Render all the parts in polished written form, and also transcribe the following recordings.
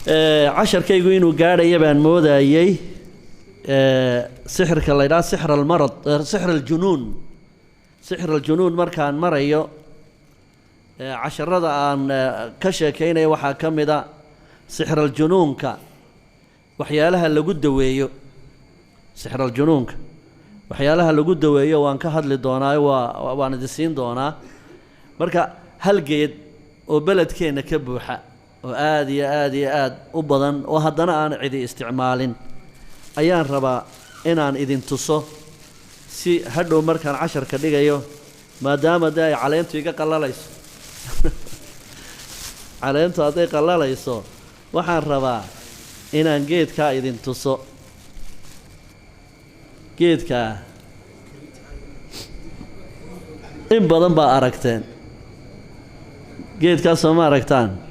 Casharkaygu inuu gaadhaya baan moodayey sixirka la ydhaha sixr almarad, sixr aljunuun. Sixr aljunuun markaan marayo, casharada aan ka sheekaynaya waxaa ka mid a sixr aljunuunka waxyaalaha lagu daweeyo. Sixr aljunuunka waxyaalaha lagu daweeyo waan ka hadli doonaa, waan idin siin doonaa. Marka hal geed oo beledkeenna ka buuxa oo aada iyo aada iyo aada u badan oo haddana aan cidi isticmaalin ayaan rabaa inaan idin tuso, si hadhow markaan casharka dhigayo, maadaama dee ay caleentu iga qallalayso, caleentu hadday qallalayso, waxaan rabaa inaan geedkaa idin tuso. Geedkaa in badan baa aragteen, geedkaas soo ma aragtaan?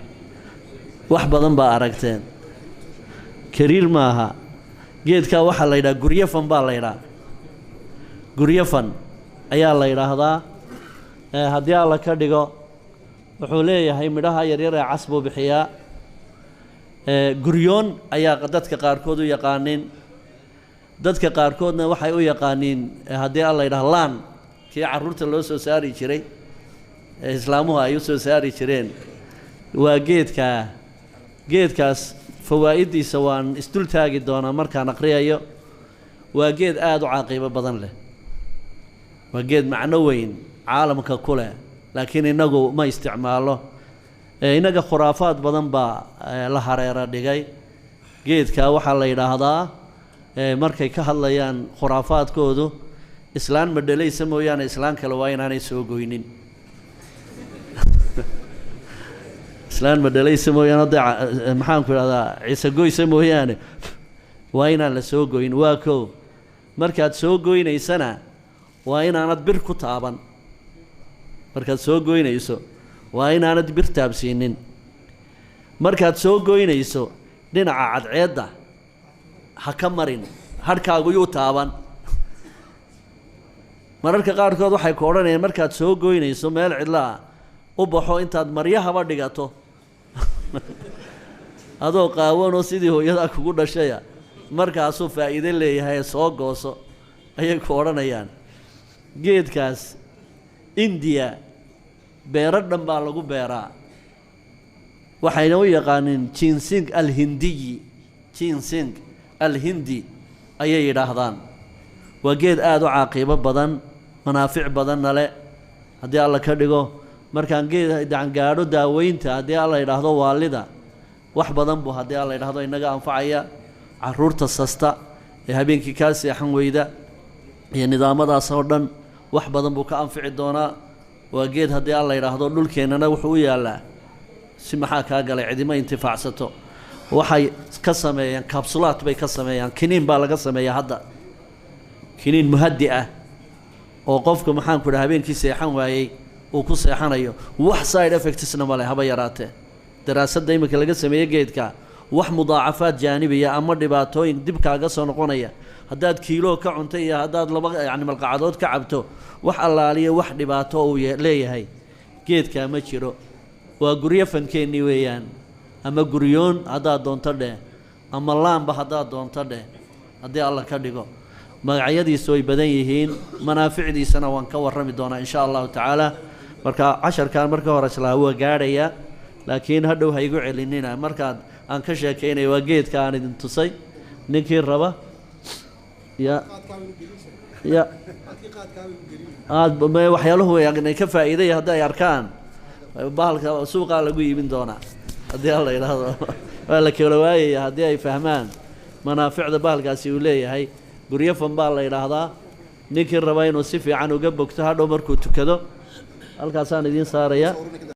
Wax badan baa aragteen. Kariir maaha geedkaa, waxaa la yidhaha guryafan baa la yidhaha, guryafan ayaa la yidhaahdaa. Haddii Alla ka dhigo, wuxuu leeyahay midhaha yaryar ee cas buu bixiyaa. Guryoon ayaa dadka qaarkood u yaqaaniin, dadka qaarkoodna waxay u yaqaaniin, haddii Alla yidhaha, laan kii carruurta loo soo saari jiray ee islaamuhu ay u soo saari jireen. Waa geedkaa. Geedkaas fawaa'iddiisa waan isdul taagi doonaa markaan aqriyayo. Waa geed aada u caaqibo badan leh, waa geed macno weyn caalamka ku leh, laakiin innagu ma isticmaalo. Innaga khuraafaad badan baa la hareero dhigay. Geedkaa waxaa la yidhaahdaa, markay ka hadlayaan khuraafaadkoodu, islaan madhalaysa mooyaane islaan kale waa inaanay soo goynin. Islaan madhalaysa mooyaane, hadday maxaanku idhahdaa, ciise goysa mooyaane waa inaan la soo goyn. Waa kow. Markaad soo goynaysana waa inaanad bir ku taaban. Markaad soo goynayso waa inaanad bir taabsiinin. Markaad soo goynayso dhinaca cadceedda ha ka marin, hadhkaagu yuu taaban. Mararka qaarkood waxay ku odhanayaan markaad soo goynayso meel cidlo ah u baxo, intaad maryahaba dhigato adoo qaawanoo sidii hooyadaa kugu dhashaya, markaasuu faa'iido leeyahay, soo gooso ayay ku odhanayaan. Geedkaas Indiya beero dhan baa lagu beeraa, waxayna u yaqaaniin jinsing alhindiyi, jinsing alhindi ayay yidhaahdaan. Waa geed aada u caaqibo badan, manaafic badanna le. Haddii Alla ka dhigo, markaan geed gaadho daaweynta, haddii Alla yidhaahdo, waalida wax badan buu, haddii Alla yidhahdo, inaga anfacaya. Caruurta sasta ee habeenkii kaa seexan weyda iyo nidaamadaas oo dhan wax badan buu ka anfici doonaa. Waa geed, haddii Alla yidhaahdo, dhulkeennana wuxuu u yaallaa si maxaa kaa galay, cidima intifaacsato. Waxay ka sameeyaan kabsulaat bay ka sameeyaan, kiniin baa laga sameeyaa hadda, kiniin muhaddi ah oo qofka, maxaanku idhaha, habeenkii seexan waayey uu ku seexanayo. Wax side effectsna male haba yaraatee. Daraasadda iminka laga sameeyey geedka, wax mudaacafaad jaanibiya ama dhibaatooyin dib kaaga soo noqonaya haddaad kiilo ka cuntay iyo haddaad laba yacni malqacadood ka cabto, wax allaaliya wax dhibaato uu leeyahay geedkaa ma jiro. Waa guryo fankeennii weeyaan, ama guryoon haddaad doonto dheh, ama laanba haddaad doonto dheh. Haddii Alla ka dhigo, magacyadiisu way badan yihiin, manaaficdiisana waan ka warrami doonaa insha Allahu tacaala. Marka casharkan marka hore islaa waa gaadhayaa, laakiin hadhow ha igu celinina markaad aan ka sheekaynaya. Waa geedka aan idin tusay. Ninkii raba ya aad waxyaaluhu inay ka faa'iidaya haddi ay arkaan, bahalka suuqaa lagu iibin doonaa, haddii Alla yidhaahdo, waa la kala waayaya haddii ay fahmaan manaaficda bahalkaasi uu leeyahay. Guryafan baa la yidhaahdaa. Ninkii raba inuu si fiican uga bogto hadhow markuu tukado, halkaasaan idiin saaraya.